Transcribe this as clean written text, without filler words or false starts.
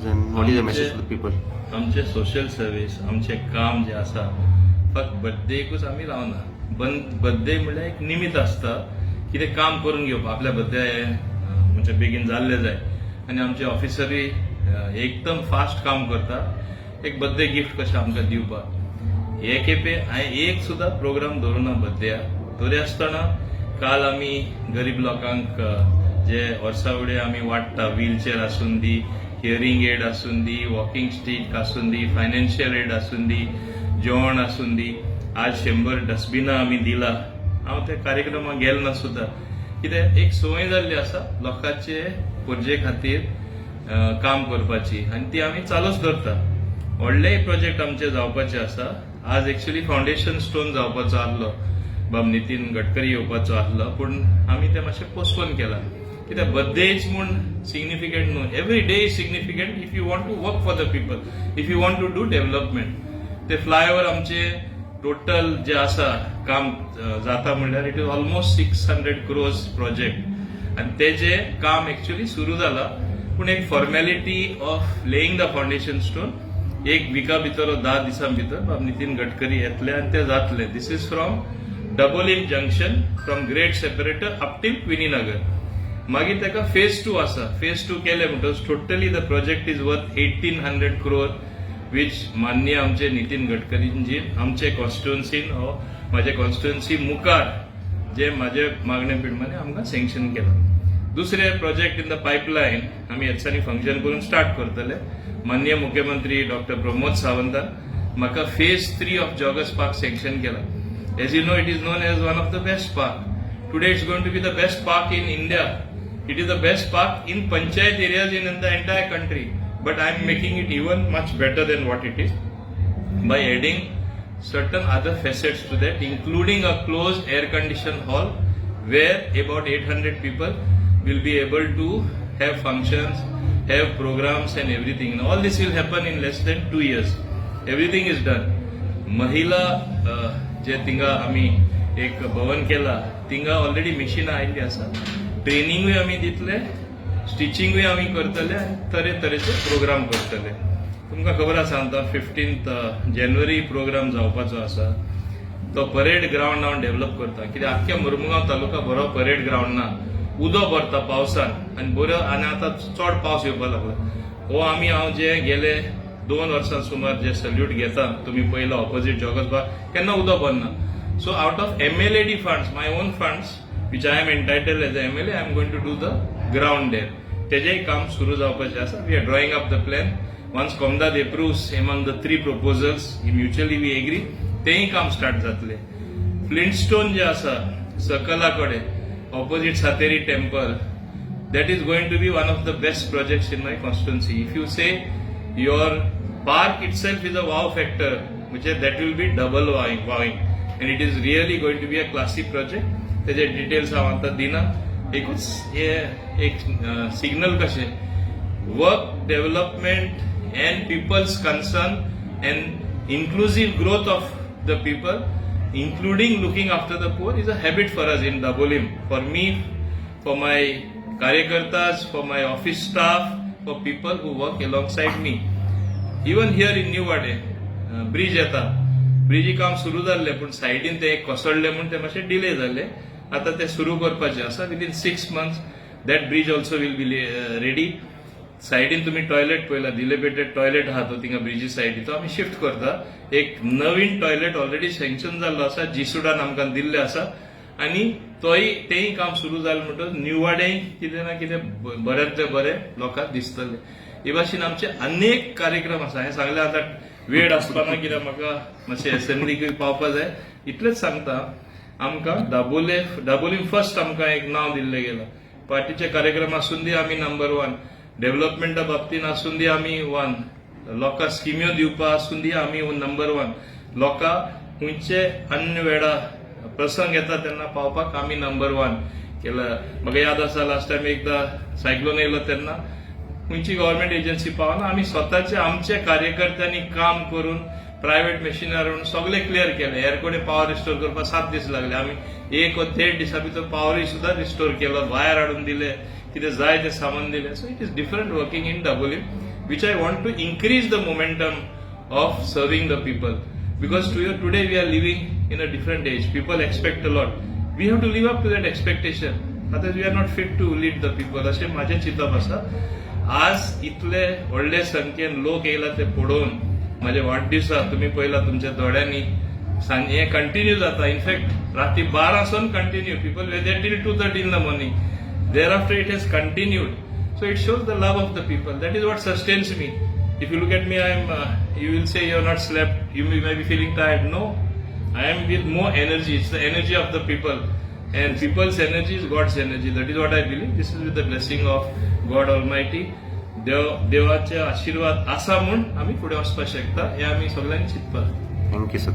And what is the message to the people? आमचे social service, आमचें काम जें आसा, फक्त बड्डेकूच आमी रावना. बंद बड्डे म्हणल्यार एक निमित्त आसता कितें काम करून घेवपाक, आपल्या बड्डे म्हणजे बेगीन जाल्ले जाय. आनी आमचे ऑफिसरूय एकदम फास्ट काम करता, एक बड्डे गिफ्ट कशें आमकां दिवपाक. हे खेपे हांवें एक सुद्दां प्रोग्राम दवरुना बड्डे. तरी आसतना काल आमी गरीब लोकांक जे वर्सावडे आमी वांट्टा, व्हीलचेर आसूं दी, हियरींग एड आसूं दी, वॉकिंग स्टीक आसूं दी, फायनान्शियल एड आसूं दी, जेवण आसूं दी, आज 100 डस्टबिनां आमी दिला. हांव त्या कार्यक्रमाक गेलो ना सुद्दां, कित्याक एक संवय जाल्ली आसा लोकांचे गरजे खातीर काम करपाची आनी ती आमी चालूच दवरता. व्हडलेय प्रोजेक्ट आमचे जावपाचे आसा. आज एक्चुअली फावंडेशन स्टोन जावपाचो आसलो, बाब नितीन गडकरी येवपाचो आसलो, पूण आमी ते मातशें पोस्टपोन केला, कित्याक बर्थडेज म्हूण सिग्निफिकंट न्हू. Every day is significant if you want to work for the people, if you want to do development. ते फ्लायओवर आमचे टोटल जे आसा काम जाता म्हणल्यार it is almost 600 crores project आनी तेजे काम एक्चुअली सुरू जाला, पूण एक formality of laying the foundation stone एक विका भितर, 10 दिसां भितर बाब नितीन गडकरी येतले आनी ते जातले. This is from Dabolim junction, from grade separator up till Queeny Nagar. मागीर ताका फेज टू आसा. फेज टू केले म्हणटकच totally the project is worth 1800 crore, which माननीय आमचे नितीन गडकरींजी आमचे कॉन्स्टिट्युन्सीन हो म्हाजे कॉन्स्टिट्युन्सी मुखार जे म्हाजे मागणे प्रमाणे आमकां सँक्शन केला. दुसरे प्रोजेक्ट इन the pipeline, आमी ह्या फंक्शन करून स्टार्ट करतले. माननीय मुख्यमंत्री डॉक्टर प्रमोद सावंतान म्हाका phase three of Joggers Park sanction केला. As you know, it is known as one of the best park. Today it's going to be the best park in India. It is the best park in panchayat areas in the entire country. But I am making it even much better than what it is by adding certain other facets to that, including a closed air conditioned hall where about 800 people will be able to have functions, have programs and everything. And all this will happen in less than 2 years. Everything is done. महिला जे थिंगा आमी एक भवन केला, थिंगा already मिशिनां आयिल्ली आसा. ट्रेनिंगूय आमी दितले, स्टिचिंगूय आमी करतले आनी तरेतरेचे प्रोग्राम करतले. तुमकां खबर आसा, आतां 15 जानेवारी प्रोग्राम जावपाचो आसा. तो परेड ग्रावंड हांव डेव्हलप करता, कित्याक आख्ख्या मुरमुगांव तालुका बरो परेड ग्रावंड ना. उदक भरता पावसान आनी बरो, आनी आतां चड पावस येवपाक लागला. हो आमी हांव जे गेले 2 वर्सां सुमार जे सल्यूट घेता, तुमी पयला, ऑपोजीट जॉगर्स पार्क केन्ना उदक भरना. So out of MLAD funds, my own funds which I am entitled as MLA, I am going to do the ground there. तेजेय काम सुरू जावपाचें आसा. We are drawing up the plan. Once Comunidade approves among the three proposals, mutually we agree, तेंय काम start जातलें. Flintstone जे आसा सकला कडेन, opposite Sateri temple, that is going to be one of the best projects in my constituency. If you say your park itself is a wow factor, which is, that will be double wowing, and it is really going to be a classic project. त्याचे details हांव आतां दिना. एकूच हे एक signal कशें, work, development and people's concern and inclusive growth of the people, including looking after the poor, is a habit for us in Dabolim. For me, for my karyakartas, for my office staff, for people who work alongside me. Even here in New Vade, bridge येता. Breezy काम सुरू जाल्लें, पूण सायडीन ते एक कोसळ्ळें म्हूण ते मातशें डिले जाल्ले. आतां ते सुरू करपाचें आसा. Within 6 months that bridge also will be ready. सायडीन तुम्ही टॉयलेट पळयला, डिलॅपिडेटेड टॉयलेट आहा तो थिंगा ब्रिजी सायडी, तो आमी शिफ्ट करता. एक नवीन टॉयलेट ऑलरेडी सँक्शन जाल्लो आसा, जिसुडान आमकां दिल्लें आसा आनी तोय तेंय काम सुरू जालें म्हणटकच न्यूवाडेय कितें ना कितें बऱ्यांतलें बरें लोकांक दिसतलें. हे भाशेन आमचे अनेक कार्यक्रम आसा. हें सांगलें, आतां वेळ आसपाना, कित्याक म्हाका मातशें असेंब्लीकूय पावपा जाय. इतलेंच सांगता, आमकां दाबोले, दाबोलीम फर्स्ट आमकां एक नांव दिल्लें गेलां. पार्टीचे कार्यक्रम आसून दी, आमी नंबर वन. डेव्हलपमेंटा बाबतीन आसून दी, आमी वन. लोकांक स्किम्यो दिवपा आसून दी, आमी नंबर वन. लोकां खंयचे अन्य वेळा प्रसंग येता तेन्ना पावपाक आमी नंबर वन केला. म्हाका याद आसा, लास्ट टायम एकदां सायक्लोन येयलो तेन्ना खंयची गव्हर्मेंट एजन्सी पावना, आमी स्वताचे आमचे कार्यकर्त्यांनी काम करून, प्रायव्हेट मशिनरी हाडून सगळे क्लियर केले. हेर कडेन पावर रिस्टोर करपाक 7 दीस लागले, आमी एक वा देड दिसा भितर पावरूय सुद्दां रिस्टोर केलो, वायर हाडून दिले, कितें जाय तें सामान दिलें. So it is different working in Dabolim. which I want to increase the momentum of serving the people, because today we are living in a different age. People expect a lot. We have to live up to that expectation, otherwise we are not fit to lead the people, अशें म्हाजें चिंतप आसा. आज इतले व्हडले संख्येन लोक येयला ते पळोवन, म्हाजे वाडदिसा तुमी पळयला तुमच्या दोळ्यांनी, सांजे हें कंटिन्यू जाता. इनफॅक्ट राती 12 सून continue, people were there till 2:30 in the morning. Thereafter it has continued. So it shows the love of the people. That is what sustains me. If you look at me, I am you will say, "You have not slept, you may be feeling tired." No, I am with more energy. It's the energy of the people, and people's energy is God's energy. That is what I believe. This is with the blessing of God Almighty. देव, देवाचे आशिर्वाद आसा म्हूण आमी फुडें वचपाक शकता, हें आमी सगळ्यांनी चिंतपाक. Thank you, sir.